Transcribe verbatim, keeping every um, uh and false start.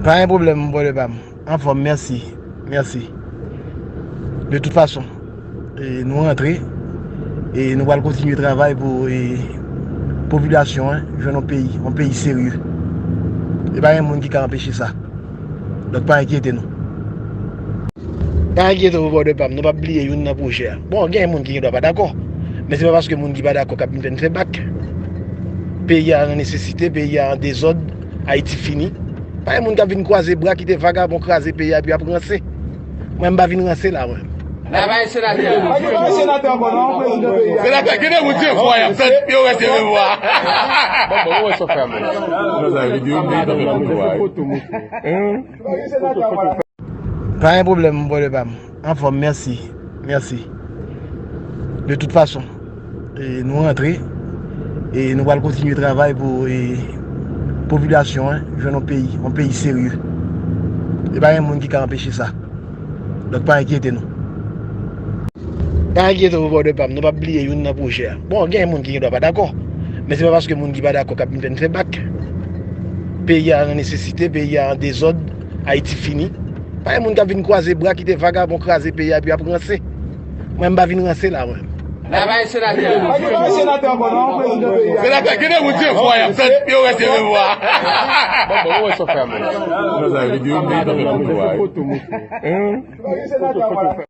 Pa gen pwoblèm, brother pa m. Anfòm, mèsi. Mèsi. De tout fason, e, nou rantre e nou pral kontinye travay pou, e, popilasyon an jwenn yon peyi, yon peyi serye. E pa gen moun ki ka anpeche sa. Donk, pa enkyete nou. Pa enkyete w, brother pa m, nou p ap bliye youn nan pwojè a. Bon, gen moun ki gen dwa pa dakò, men se pa paske moun ki pa dakò k ap vin fè n fè bak. Peyi a nan nesesite, peyi a an dezòd, Ayiti fini. Pa gen moun k ap vin kwaze bra, kite vagabon kraze peyi a, epi ap ranse. Mwen, m pa vin ranse la, mwen. Senatè, kite moun se vwa y ap tann, yo rete vwa. Bon, bon, bon, sa fè, man. Nan sa videyo, m te tanpe pou vwa. Pa gen pwoblèm, brother pa m. Anfòm, mèsi. Mèsi. De tout fason, e, nou rantre e nou pral kontinye travay pou, e, popilasyon an jwenn yon peyi, yon peyi serye. E pa gen moun ki ka anpeche sa. Donk, pa enkyete nou. Pa enkyete w, brother pa m, nou p ap bliye youn nan pwojè a. Bon, gen moun ki gen dwa pa dakò, men se pa paske moun ki pa dakò k ap vin fè n fè bak. Peyi a nan nesesite, peyi a an dezòd, Ayiti fini. Pa gen moun k ap vin kwaze bra, kite vagabon kraze peyi a, epi ap ranse. Mwen, m pa vin ranse la, mwen. Senatè, kite moun se vwa y ap tann, yo rete vwa. Bon, bon, bon, sa fè, man. Nan sa videyo, m te tanpe pou vwa.